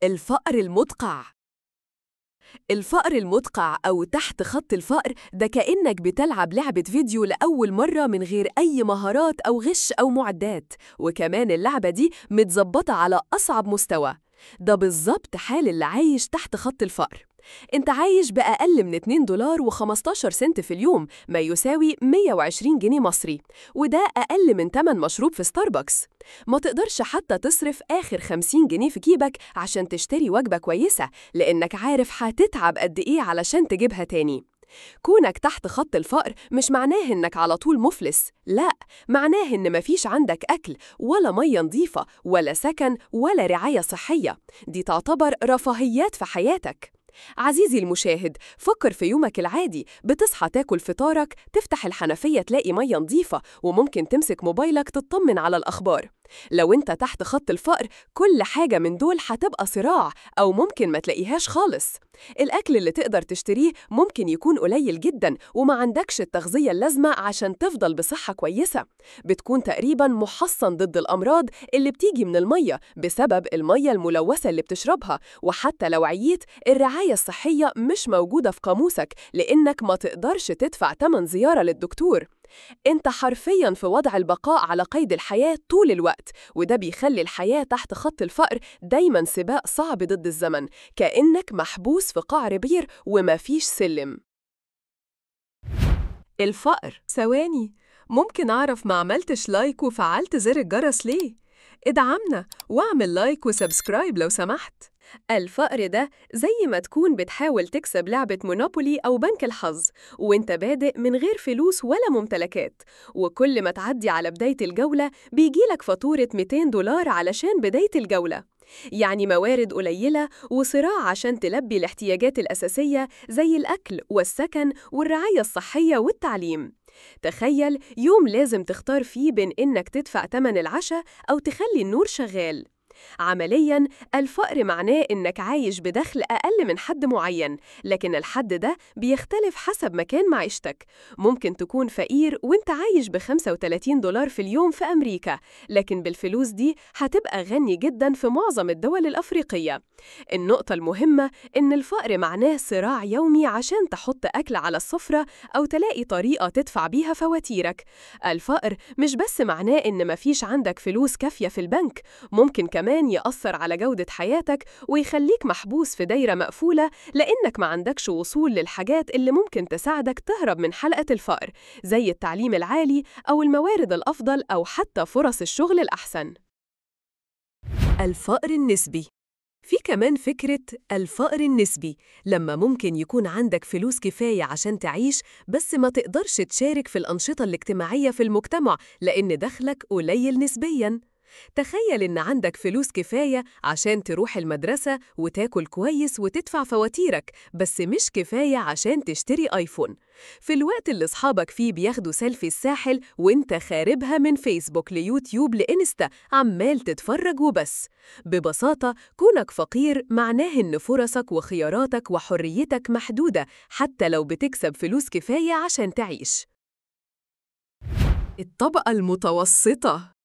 الفقر المدقع. الفقر المدقع أو تحت خط الفقر ده كأنك بتلعب لعبة فيديو لأول مرة من غير أي مهارات أو غش أو معدات، وكمان اللعبة دي متظبطة على أصعب مستوى. ده بالظبط حال اللي عايش تحت خط الفقر. انت عايش بأقل من $2.15 في اليوم، ما يساوي 120 جنيه مصري، وده أقل من تمن مشروب في ستاربكس. ما تقدرش حتى تصرف آخر 50 جنيه في جيبك عشان تشتري وجبة كويسة، لأنك عارف هتتعب قد إيه علشان تجيبها تاني. كونك تحت خط الفقر مش معناه إنك على طول مفلس، لا، معناه إن مفيش عندك أكل ولا مية نظيفة ولا سكن ولا رعاية صحية. دي تعتبر رفاهيات في حياتك. عزيزي المشاهد، فكر في يومك العادي، بتصحى تاكل فطارك، تفتح الحنفية تلاقي مية نظيفة، وممكن تمسك موبايلك تطمن على الأخبار. لو انت تحت خط الفقر كل حاجة من دول هتبقى صراع، أو ممكن ما تلاقيهاش خالص. الأكل اللي تقدر تشتريه ممكن يكون قليل جدا، وما عندكش التغذية اللازمة عشان تفضل بصحة كويسة. بتكون تقريبا محصن ضد الأمراض اللي بتيجي من المية بسبب المية الملوثة اللي بتشربها، وحتى لو عييت الرعاية الصحية مش موجودة في قاموسك لأنك ما تقدرش تدفع تمن زيارة للدكتور. انت حرفياً في وضع البقاء على قيد الحياة طول الوقت، وده بيخلي الحياة تحت خط الفقر دايماً سباق صعب ضد الزمن، كأنك محبوس في قعر بير ومفيش سلم. الفقر. ثواني، ممكن أعرف ما عملتش like وفعلت زر الجرس ليه؟ ادعمنا واعمل like و subscribe لو سمحت. الفقر ده زي ما تكون بتحاول تكسب لعبة مونوبولي أو بنك الحظ وانت بادئ من غير فلوس ولا ممتلكات، وكل ما تعدي على بداية الجولة بيجيلك فاتورة $200 علشان بداية الجولة. يعني موارد قليلة وصراع عشان تلبي الاحتياجات الأساسية زي الأكل والسكن والرعاية الصحية والتعليم. تخيل يوم لازم تختار فيه بين إنك تدفع تمن العشاء أو تخلي النور شغال. عملياً الفقر معناه إنك عايش بدخل أقل من حد معين، لكن الحد ده بيختلف حسب مكان معيشتك. ممكن تكون فقير وانت عايش ب35 دولار في اليوم في أمريكا، لكن بالفلوس دي هتبقى غني جداً في معظم الدول الأفريقية. النقطة المهمة إن الفقر معناه صراع يومي عشان تحط أكل على السفرة أو تلاقي طريقة تدفع بيها فواتيرك. الفقر مش بس معناه إن مفيش عندك فلوس كافية في البنك، ممكن كمان يأثر على جودة حياتك ويخليك محبوس في دايرة مقفولة، لأنك ما عندكش وصول للحاجات اللي ممكن تساعدك تهرب من حلقة الفقر، زي التعليم العالي أو الموارد الأفضل أو حتى فرص الشغل الأحسن. الفقر النسبي. في كمان فكرة الفقر النسبي، لما ممكن يكون عندك فلوس كفاية عشان تعيش بس ما تقدرش تشارك في الأنشطة الاجتماعية في المجتمع لأن دخلك قليل نسبياً. تخيل إن عندك فلوس كفاية عشان تروح المدرسة وتاكل كويس وتدفع فواتيرك، بس مش كفاية عشان تشتري آيفون. في الوقت اللي أصحابك فيه بياخدوا سيلفي الساحل وانت خاربها من فيسبوك ليوتيوب لإنستا عمال تتفرج وبس. ببساطة كونك فقير معناه إن فرصك وخياراتك وحريتك محدودة حتى لو بتكسب فلوس كفاية عشان تعيش. الطبقة المتوسطة.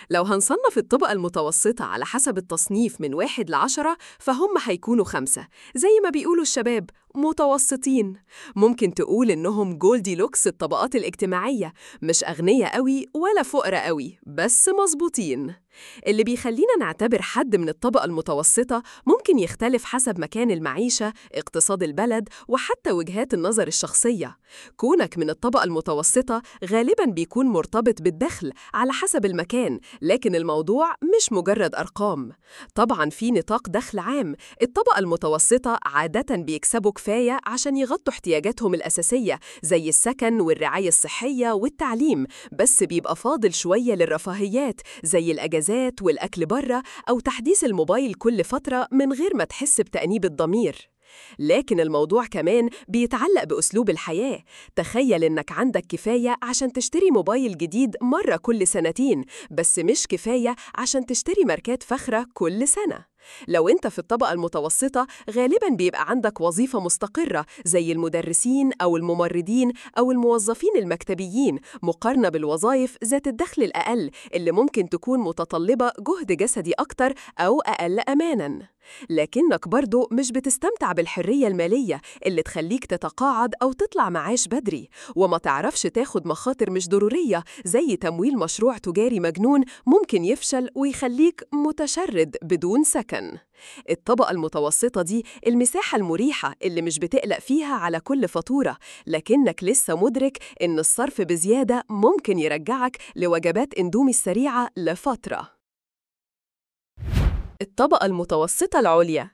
لو هنصنف الطبقة المتوسطة على حسب التصنيف من 1 ل10 فهم هيكونوا 5، زي ما بيقولوا الشباب متوسطين. ممكن تقول إنهم Goldilocks الطبقات الاجتماعية، مش أغنياء قوي ولا فقراء قوي، بس مظبوطين. اللي بيخلينا نعتبر حد من الطبقة المتوسطة ممكن يختلف حسب مكان المعيشة، اقتصاد البلد، وحتى وجهات النظر الشخصية. كونك من الطبقة المتوسطة غالباً بيكون مرتبط بالدخل على حسب المكان، لكن الموضوع مش مجرد أرقام. طبعاً في نطاق دخل عام، الطبقة المتوسطة عادة بيكسبوا كفاية عشان يغطوا احتياجاتهم الأساسية زي السكن والرعاية الصحية والتعليم، بس بيبقى فاضل شوية للرفاهيات زي الأجازات والأكل بره أو تحديث الموبايل كل فترة من غير ما تحس بتأنيب الضمير. لكن الموضوع كمان بيتعلق بأسلوب الحياة. تخيل إنك عندك كفاية عشان تشتري موبايل جديد مرة كل سنتين، بس مش كفاية عشان تشتري ماركات فاخرة كل سنة. لو أنت في الطبقة المتوسطة غالباً بيبقى عندك وظيفة مستقرة زي المدرسين أو الممرضين أو الموظفين المكتبيين، مقارنة بالوظائف ذات الدخل الأقل اللي ممكن تكون متطلبة جهد جسدي أكتر أو أقل أماناً. لكنك برضو مش بتستمتع بالحرية المالية اللي تخليك تتقاعد أو تطلع معاش بدري، وما تعرفش تاخد مخاطر مش ضرورية زي تمويل مشروع تجاري مجنون ممكن يفشل ويخليك متشرد بدون سكن. الطبقة المتوسطة دي المساحة المريحة اللي مش بتقلق فيها على كل فاتورة، لكنك لسه مدرك إن الصرف بزيادة ممكن يرجعك لوجبات اندومي السريعة لفترة. الطبقة المتوسطة العليا.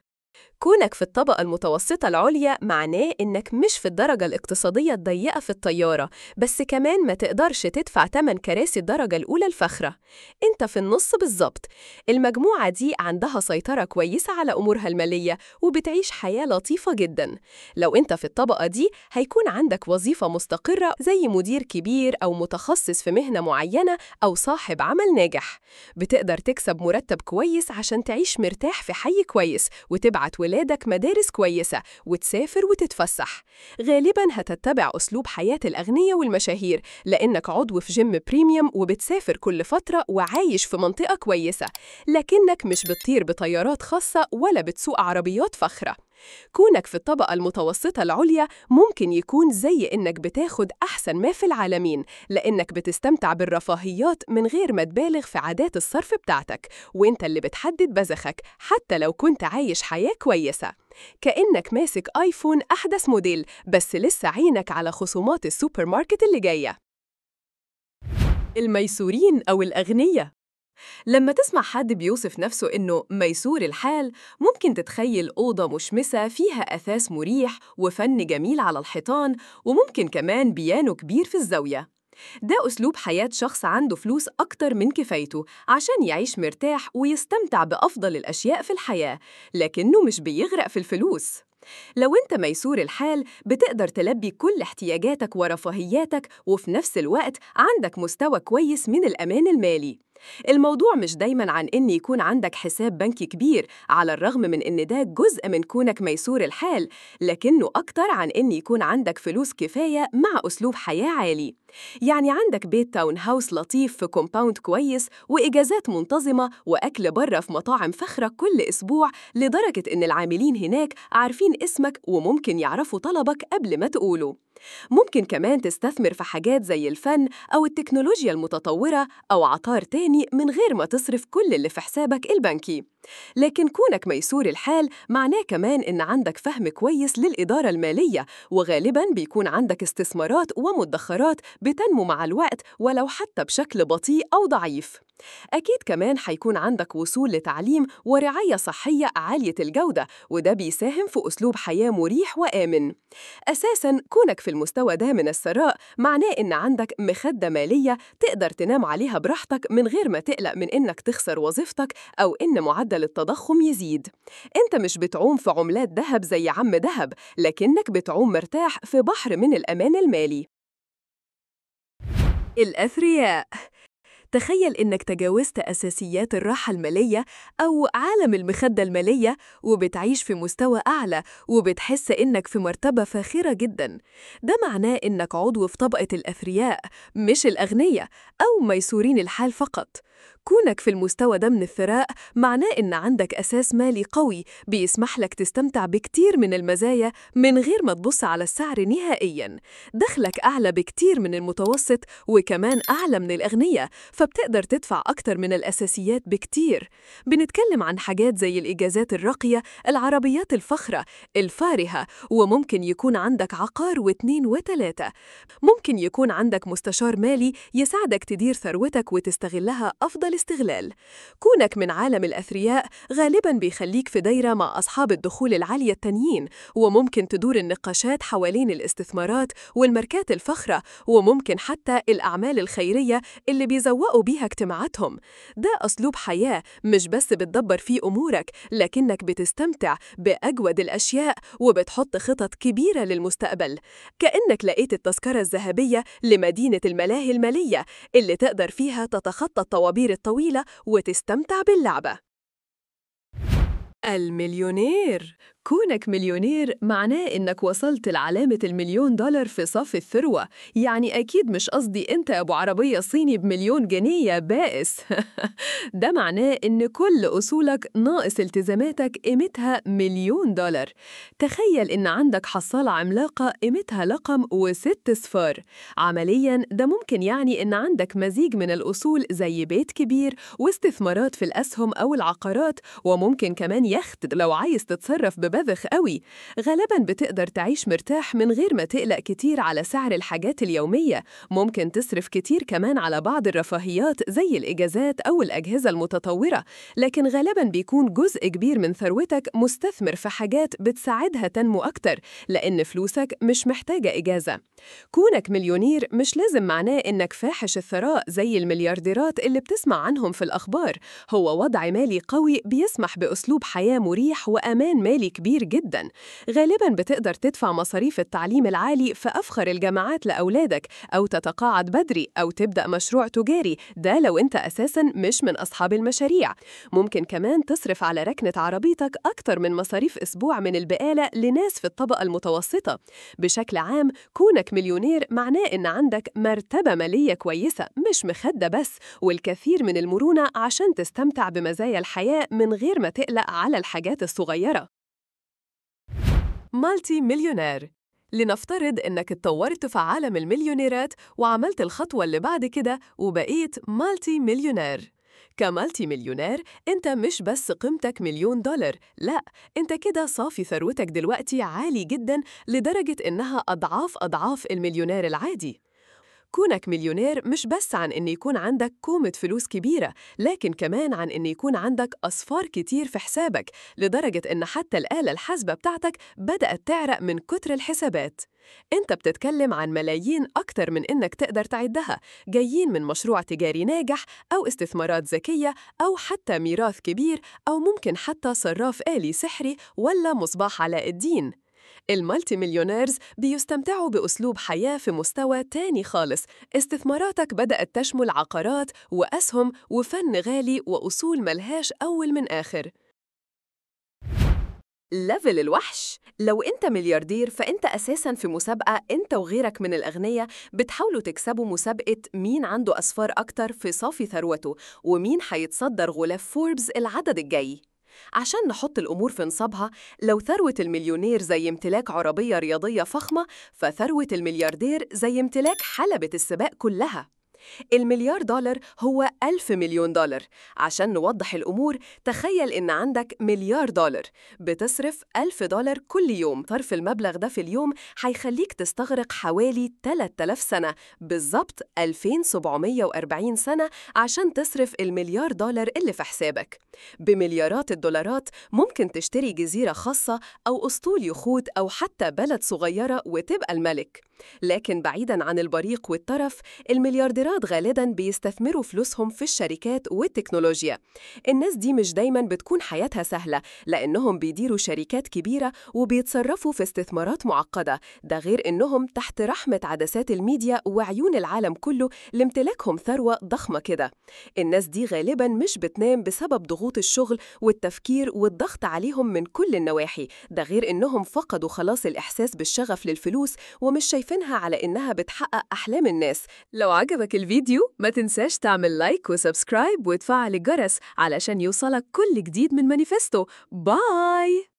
كونك في الطبقة المتوسطة العليا معناه إنك مش في الدرجة الاقتصادية الضيقة في الطيارة، بس كمان ما تقدرش تدفع تمن كراسي الدرجة الأولى الفخرة. أنت في النص بالظبط. المجموعة دي عندها سيطرة كويسة على أمورها المالية وبتعيش حياة لطيفة جدا. لو أنت في الطبقة دي هيكون عندك وظيفة مستقرة زي مدير كبير أو متخصص في مهنة معينة أو صاحب عمل ناجح. بتقدر تكسب مرتب كويس عشان تعيش مرتاح في حي كويس وتبعت ولادك مدارس كويسة وتسافر وتتفسح. غالباً هتتبع أسلوب حياة الأغنياء والمشاهير لأنك عضو في gym premium وبتسافر كل فترة وعايش في منطقة كويسة، لكنك مش بتطير بطيارات خاصة ولا بتسوق عربيات فخرة. كونك في الطبقة المتوسطة العليا ممكن يكون زي إنك بتاخد أحسن ما في العالمين، لأنك بتستمتع بالرفاهيات من غير ما تبالغ في عادات الصرف بتاعتك، وإنت اللي بتحدد بذخك حتى لو كنت عايش حياة كويسة. كأنك ماسك آيفون أحدث موديل بس لسه عينك على خصومات السوبر ماركت اللي جاية. الميسورين أو الأغنياء. لما تسمع حد بيوصف نفسه إنه ميسور الحال، ممكن تتخيل أوضة مشمسة فيها أثاث مريح وفن جميل على الحيطان، وممكن كمان بيانو كبير في الزاوية. ده أسلوب حياة شخص عنده فلوس أكتر من كفايته عشان يعيش مرتاح ويستمتع بأفضل الأشياء في الحياة، لكنه مش بيغرق في الفلوس. لو أنت ميسور الحال بتقدر تلبي كل احتياجاتك ورفاهياتك، وفي نفس الوقت عندك مستوى كويس من الأمان المالي. الموضوع مش دايماً عن إن يكون عندك حساب بنكي كبير، على الرغم من إن ده جزء من كونك ميسور الحال، لكنه أكتر عن إن يكون عندك فلوس كفاية مع أسلوب حياة عالي. يعني عندك بيت town house لطيف في compound كويس، وإجازات منتظمة، وأكل بره في مطاعم فخرة كل أسبوع، لدرجة إن العاملين هناك عارفين اسمك وممكن يعرفوا طلبك قبل ما تقوله. ممكن كمان تستثمر في حاجات زي الفن أو التكنولوجيا المتطورة أو عطار تاني من غير ما تصرف كل اللي في حسابك البنكي. لكن كونك ميسور الحال معناه كمان إن عندك فهم كويس للإدارة المالية، وغالباً بيكون عندك استثمارات ومدخرات بتنمو مع الوقت ولو حتى بشكل بطيء أو ضعيف. أكيد كمان حيكون عندك وصول لتعليم ورعاية صحية عالية الجودة، وده بيساهم في أسلوب حياة مريح وآمن. أساساً كونك في المستوى ده من الثراء معناه إن عندك مخدة مالية تقدر تنام عليها براحتك من غير ما تقلق من إنك تخسر وظيفتك أو إن معدل التضخم يزيد. أنت مش بتعوم في عملات ذهب زي عم دهب، لكنك بتعوم مرتاح في بحر من الأمان المالي. الأثرياء. تخيل إنك تجاوزت أساسيات الراحة المالية أو عالم المخدة المالية وبتعيش في مستوى أعلى وبتحس إنك في مرتبة فاخرة جداً. ده معناه إنك عضو في طبقة الأثرياء مش الأغنياء أو ميسورين الحال فقط. كونك في المستوى ده من الثراء معناه إن عندك أساس مالي قوي بيسمح لك تستمتع بكتير من المزايا من غير ما تبص على السعر نهائياً. دخلك أعلى بكتير من المتوسط وكمان أعلى من الأغنياء، فبتقدر تدفع أكتر من الأساسيات بكتير. بنتكلم عن حاجات زي الإجازات الراقية، العربيات الفخرة، الفارهة، وممكن يكون عندك عقار 2 و3. ممكن يكون عندك مستشار مالي يساعدك تدير ثروتك وتستغلها أفضل استغلال. كونك من عالم الأثرياء غالباً بيخليك في دايرة مع أصحاب الدخول العالية التانيين، وممكن تدور النقاشات حوالين الاستثمارات والماركات الفخرة، وممكن حتى الأعمال الخيرية اللي بيزوقوا بيها اجتماعاتهم. ده أسلوب حياة مش بس بتدبر فيه أمورك، لكنك بتستمتع بأجود الأشياء وبتحط خطط كبيرة للمستقبل. كأنك لقيت التذكرة الذهبية لمدينة الملاهي المالية اللي تقدر فيها تتخطى الطوابير الطويلة وتستمتع باللعبة. المليونير. كونك مليونير معناه إنك وصلت لعلامة $1,000,000 في صف الثروة، يعني أكيد مش قصدي أنت أبو عربية صيني ب1,000,000 جنيه يا بائس. ده معناه إن كل أصولك ناقص التزاماتك قيمتها $1,000,000. تخيل إن عندك حصالة عملاقة قيمتها رقم و6 صفار. عملياً ده ممكن يعني إن عندك مزيج من الأصول زي بيت كبير واستثمارات في الأسهم أو العقارات، وممكن كمان يخت لو عايز تتصرف ببذخ قوي. غالباً بتقدر تعيش مرتاح من غير ما تقلق كتير على سعر الحاجات اليومية. ممكن تصرف كتير كمان على بعض الرفاهيات زي الإجازات أو الأجهزة المتطورة، لكن غالباً بيكون جزء كبير من ثروتك مستثمر في حاجات بتساعدها تنمو أكتر، لأن فلوسك مش محتاجة إجازة. كونك مليونير مش لازم معناه إنك فاحش الثراء زي المليارديرات اللي بتسمع عنهم في الأخبار. هو وضع مالي قوي بيسمح بأسلوب حياة مريح وأمان مالي كبير جدا. غالبا بتقدر تدفع مصاريف التعليم العالي في أفخر الجامعات لأولادك، أو تتقاعد بدري، أو تبدأ مشروع تجاري، ده لو أنت أساسا مش من أصحاب المشاريع. ممكن كمان تصرف على ركنة عربيتك أكتر من مصاريف أسبوع من البقالة لناس في الطبقة المتوسطة. بشكل عام كونك مليونير معناه إن عندك مرتبة مالية كويسة، مش مخدة بس، والكثير من المرونة عشان تستمتع بمزايا الحياة من غير ما تقلق على الحاجات الصغيرة. multi millionaire. لنفترض إنك اتطورت في عالم المليونيرات وعملت الخطوة اللي بعد كده وبقيت multi millionaire. ك multi millionaire أنت مش بس قيمتك $1,000,000، لا، أنت كده صافي ثروتك دلوقتي عالي جدا لدرجة إنها أضعاف أضعاف المليونير العادي. كونك مليونير مش بس عن إن يكون عندك كومة فلوس كبيرة، لكن كمان عن إن يكون عندك أصفار كتير في حسابك، لدرجة إن حتى الآلة الحاسبة بتاعتك بدأت تعرق من كتر الحسابات. أنت بتتكلم عن ملايين أكتر من إنك تقدر تعدها، جايين من مشروع تجاري ناجح أو استثمارات ذكية أو حتى ميراث كبير، أو ممكن حتى صراف آلي سحري ولا مصباح علاء الدين. ال multi millionaires بيستمتعوا بأسلوب حياة في مستوى تاني خالص. استثماراتك بدأت تشمل عقارات وأسهم وفن غالي وأصول ملهاش أول من آخر. level الوحش. لو أنت ملياردير فأنت أساساً في مسابقة أنت وغيرك من الأغنياء بتحاولوا تكسبوا مسابقة مين عنده أصفار أكتر في صافي ثروته، ومين هيتصدر غلاف فوربس العدد الجاي. عشان نحط الأمور في نصابها، لو ثروة المليونير زي امتلاك عربية رياضية فخمة، فثروة الملياردير زي امتلاك حلبة السباق كلها. $1,000,000,000 هو $1000,000,000. عشان نوضح الأمور، تخيل إن عندك $1,000,000,000 بتصرف $1000 كل يوم. صرف المبلغ ده في اليوم هيخليك تستغرق حوالي 3000 سنة، بالظبط 2740 سنة، عشان تصرف $1,000,000,000 اللي في حسابك. بمليارات الدولارات ممكن تشتري جزيرة خاصة أو أسطول يخوت أو حتى بلد صغيرة وتبقى الملك. لكن بعيداً عن البريق والترف، المليارديرات غالباً بيستثمروا فلوسهم في الشركات والتكنولوجيا. الناس دي مش دايماً بتكون حياتها سهلة، لأنهم بيديروا شركات كبيرة وبيتصرفوا في استثمارات معقدة، ده غير إنهم تحت رحمة عدسات الميديا وعيون العالم كله لامتلاكهم ثروة ضخمة كده. الناس دي غالباً مش بتنام بسبب ضغوط الشغل والتفكير والضغط عليهم من كل النواحي، ده غير إنهم فقدوا خلاص الإحساس بالشغف للفلوس ومش شايفينها على إنها بتحقق أحلام الناس. لو عجبك الفيديو ما تنساش تعمل like و subscribe وتفعل الجرس علشان يوصلك كل جديد من مانيفستو. bye.